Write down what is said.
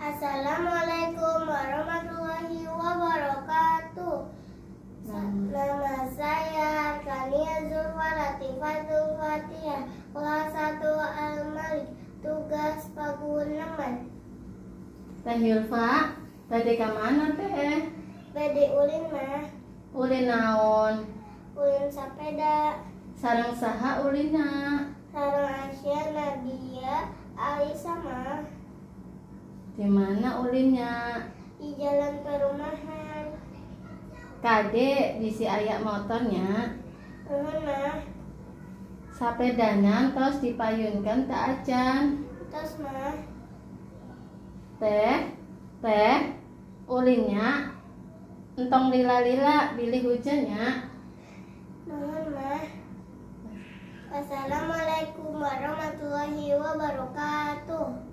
Assalamualaikum warahmatullahi wabarakatuh. Nama saya Kania Zulfa Latifatul Fatihah, kelas 1 Al-Malik, tugas paguneman. Teh Yulfa, tadi ka mana, Teh? Bade ulin, Mah. Ulin naon? Ulin sepeda. Sareng saha ulinna? Sareng Asya, Nadia, Alisa, Mah. Di mana ulinnya? Di jalan perumahan. Kade, bisi aya motor nya. Nuhun, Mah. Sapedana tos dipayunkeun teu acan? Tos, Mah. Teh, Teh, ulinnya entong lila-lila, bilih hujan nya. Nuhun, Mah. Wassalamualaikum warahmatullahi wabarakatuh.